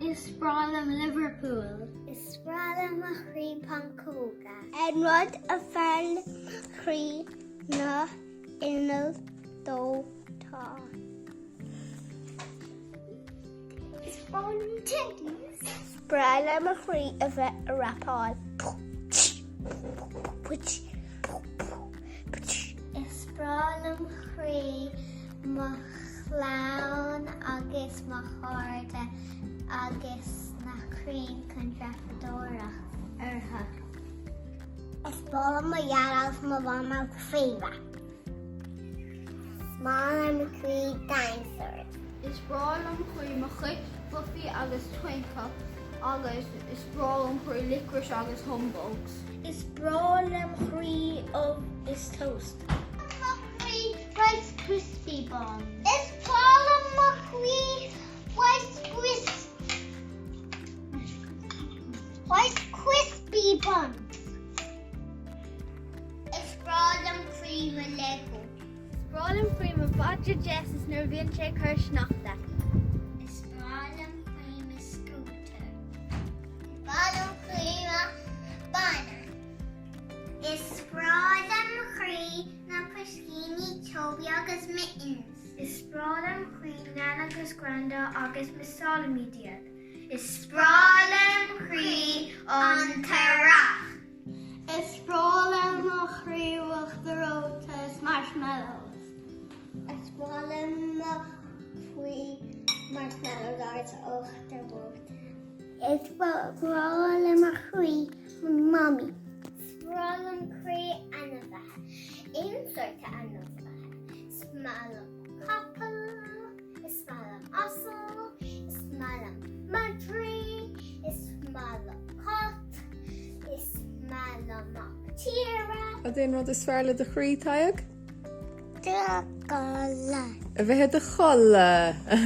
Is breá liom Liverpool. Is breá le mo chroí pancóga. An rud is fearr le mo chroí ná inneall dóiteáin. Is breá liom teddies. Is breá le mo chroí a bheith ag rapáil. Is breá le mo chroí mo chlann agus mo chairde agus na crainn chun dreapadóireacht orthu. Is breá liom mo dhaid agus mo mhamó saoire. Is maith le mo chroí dinosaurs. Is breá lem chroí mo chait Fluffy agus Twinkle agus is breá lem chroí licorice agus humbugs. Is breá lem chroí ubh is toast. Mo chroí Rice Krispie buns. Is breá le mo chroí Rice Rice Krispie buns. Is breá lem chroí mo Lego. Is breá lem chroí mo mhadra Jesus nuair a bhíonn sé ag cur sneachta. Is breá lem chroí mo scooter. Is breá lem chroí mo banana. Is breá lem chroí na piscíní Toby agus Mittens. Is breá lem chroí Nan agus Granda agus Miss iad. Is breá lem chroí an t-earrach. Is breá le mo chroí uachtar reoite is marshmallows. Is breá le mo chroí marshmallows agus uachtar reoite. Is breá le mo chroí mo mamaí. Is breá lem chroí ainmhithe, aon sórt ainmhithe. Is maith liom capall, is maith liom asal, is maith liom madraí, is maith liom cat, is maith liom mac tíre. Cad é an rud is fearr le do chroí, Tadhg? Do chodladh. A bheith i do chodladh. Is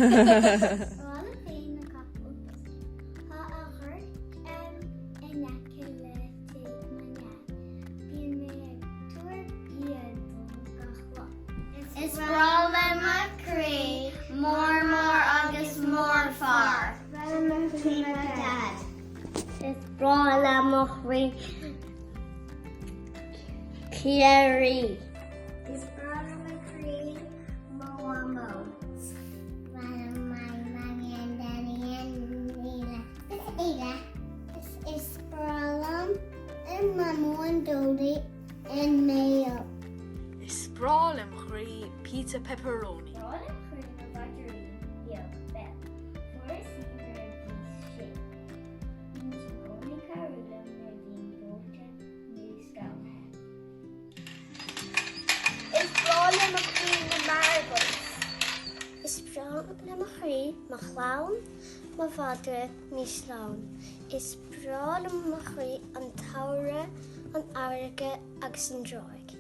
breá liom féin na capaill. Tá a ghort in aice le tigh mo Neain. Bíonn mé ag tabhairt bia dó gach lá. Is breá le mo chroí mór mór agus mórfar. Is breá le mo chroí mo Dad. Is breá le mo chroí Ciarraí. Is breá le mo chroí mo mhamó. Is breá liom my mommy and daddy and Neela. Is Éile. Is breá liom an mamó and Dódaí and Mayo. Is breá lem chroí pizza pepperoni. Is breá lem chroí mo mhaidrín beag Belle. Fuaireas í nuair a bhíos sé. Bíonn sí i gcónaí ag cabhrú liom nuair a bhím breoite nó scanraithe. Is breá le mo chroí na marbles. Is breá le mo chroí mo chlann, mo mhadra, Mísleán. Is breá le mo chroí an tsamhradh, an fharraige agus an dtráigh.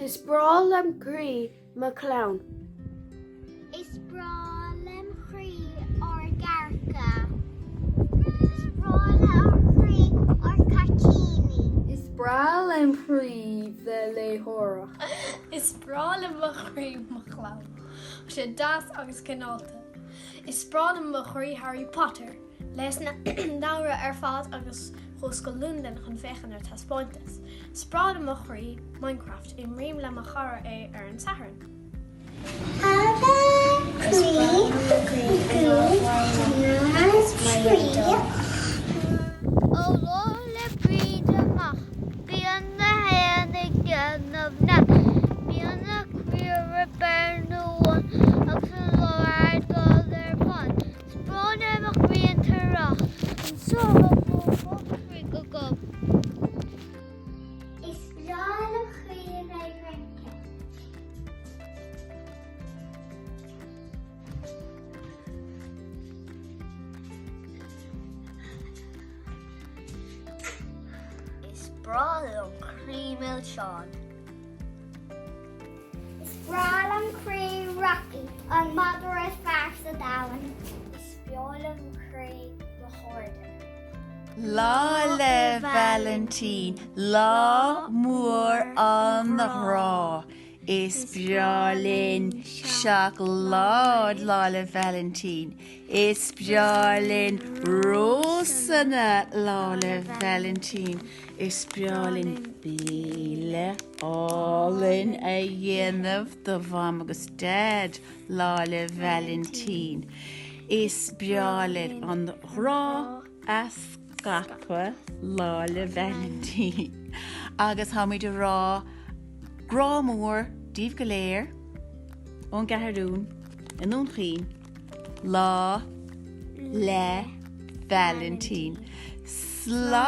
Is breá lem chroí mo chlann. Is breá lem chroí ár gcearca. Is breá le ár chroí ár caitíní. Is breá lem chroí bheith léitheoireacht. Is breá le mo chroí mo chlann. Tá sé deas agus cineálta. Is breá le mo chroí Harry Potter. Léas na leabhra ar fad agus chuas go Londain chun féachaint ar taispeántas. Is breá le mo chroí Minecraft, imrím le mo chara é ar an Satharn. Ó Lá 'le Bríde amach, bíonn na héin ag déanamh nead, bíonn na caoirigh ag bearnú uan agus an lá ag dul ar bun. Is breá le mo chroí an t-earrach, anso a bhfuil mo chroí go gob. Is breá lem chroí a bheith ag rince. Is breá lem chroí milseáin. Is breá lem chroí Rocky, an madra is fearr sa domhan. Is breá lem chroí mo chairde. Lá 'le Vailintín, lá mór an ghrá, is breá linn. seacláid Lá 'le Vailintín. Is breá linn rósanna Lá 'le Vailintín. Is breá linn béile álainn a dhéanamh do Mham agus Daid Lá 'le Vailintín. Is breá linn an grá a scaipeadh Lá 'le Vailintín. Agus táimid ag rá grá mór daoibh go léir ón gCeathrún i nDún Chaoin. Lá 'le Vailintín. Slán!